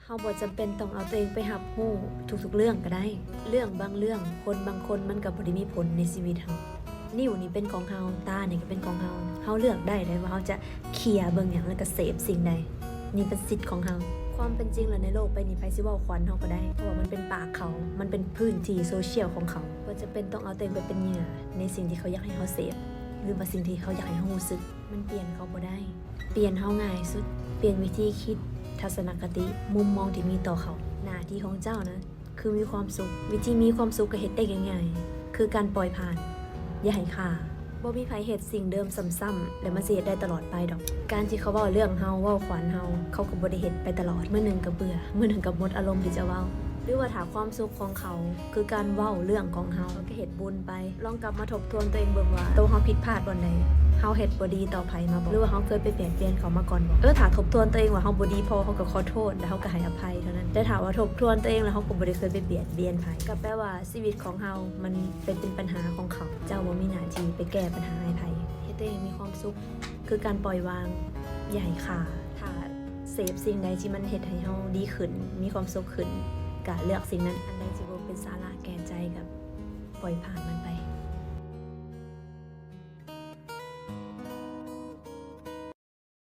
ເຮົາບໍ່ຈຳເປັນຕ້ອງເອົາຕົວເອງໄປຮັບຮູ້ທຸກໆເລື່ອງກໍໄດ້. ເລື່ອງບາງເລື່ອງ, ຄົນບາງຄົນມັນກໍບໍ່ໄດ້ມີຜົນໃນຊີວິດເຮົາ. ນິ້ວນີ້ເປັນຂອງເຮົາ, ຕານີ້ກໍເປັນຂອງເຮົາ. ເຮົາເລືອກໄດ້ເດ້ວ່າເຮົາຈະເຄຍເບິ່ງຫຍັງ ແລ້ວກໍເສບສິ່ງໃດ. ນີ້ເປັນສິດຂອງເຮົາ. ຄວາມເປັນຈິງແລ້ວໃນໂລກໃບນີ້ ໃຜຊິເວົ້າຂວັນເຮົາກໍໄດ້, ເພາະວ່າມັນເປັນປາກເຂົາ, ມັນເປັນພື້ນທີ່ໂຊຊຽວຂອງເຂົາ. ບໍ່ຈຳເປັນຕ້ອງເອົາຕົວເອງໄປເປັນເຫຍື່ອໃນສິ່ງທີ່ເຂົາຢາກໃຫ້ເຮົາເສບ ຫຼືວ່າສິ່ງທີ່ເຂົາຢາກໃຫ້ເຮົາຮູ້ສຶກ. ມັນປ່ຽນເຂົາບໍ່ໄດ້. ປ່ຽນເຮົາງ່າຍສຸດ, ປ່ຽນວິທີຄິດ, ທັດສະນະຄະຕິ, ມຸມມອງທີ່ມີຕໍ່ເຂົາ. ໜ້າທີ່ຂອງເຈົ້ານະ ຄືມີຄວາມສຸກ. ວິທີມີຄວາມສຸກກໍເຮັດໄດ້ງ່າຍໆ ຄືການປ່ອຍຜ່ານ, ຢ່າໃຫ້ຄາ. ບໍ່ມີໃຜເຮັດສິ່ງເດີມຊ້ຳໆ ແລ້ວມັນຊິເຮັດໄດ້ຕະຫຼອດໄປດອກ. ການທີ່ເຂົາເວົ້າເລື່ອງເຮົາ, ເວົ້າຂວັນເຮົາ, ເຂົາກໍບໍ່ໄດ້ເຮັດໄປຕະຫຼອດ. ມື້ໜຶ່ງກໍເບື່ອ, ມື້ໜຶ່ງກໍໝົດອາລົມທີ່ຈະເວົ້າ. ຫຼືວ່າຖ້າຄວາມສຸກຂອງເຂົາຄືການເວົ້າເລື່ອງຂອງເຮົາ, ກໍເຮັດບຸນໄປ. ລອງກັບມາທົບທວນຕົວເອງເບິ່ງວ່າ ໂຕເຮົາຜິດພາດບ່ອນໃດ? ເຮົາເຮັດບໍ່ດີຕໍ່ໃຜມາບໍ່? ຫຼືວ່າເຮົາເຄີຍໄປບຽດບຽນເຂົາມາກ່ອນບໍ່? ເອີ ຖ້າທົບທວນຕົວເອງວ່າເຮົາບໍ່ດີພໍ, ເຮົາກໍຂໍໂທດ ແລ້ວເຮົາກໍໃຫ້ອະໄພເທົ່ານັ້ນ. ແຕ່ຖ້າວ່າທົບທວນຕົວເອງແລ້ວເຮົາກໍບໍ່ໄດ້ເຄີຍໄປບຽດບຽນໃຜ, ກໍແປວ່າຊີວິດຂອງເຮົາມັນໄປເປັນບັນຫາຂອງເຂົາ. ເຈົ້າບໍ່ມີໜ້າທີ່ໄປແກ້ບັນຫາໃຫ້ໃຜ. ເຮັດໃຫ້ມີຄວາມສຸກ ຄືການປ່ອຍວາງ, ຢ່າໃຫ້ຄາ. ຖ້າເສບສິ່ງໃດທີ່ມັນເຮັດໃຫ້ເຮົາດີຂຶ້ນ, ມີຄວາມສຸກຂຶ້ນ, ກະເລືອກສິ່ງນັ້ນ. ອັນໃດທີ່ບໍ່ເປັນສາລະແກ່ໃຈ ກະປ່ອຍຜ່ານມັນໄປ.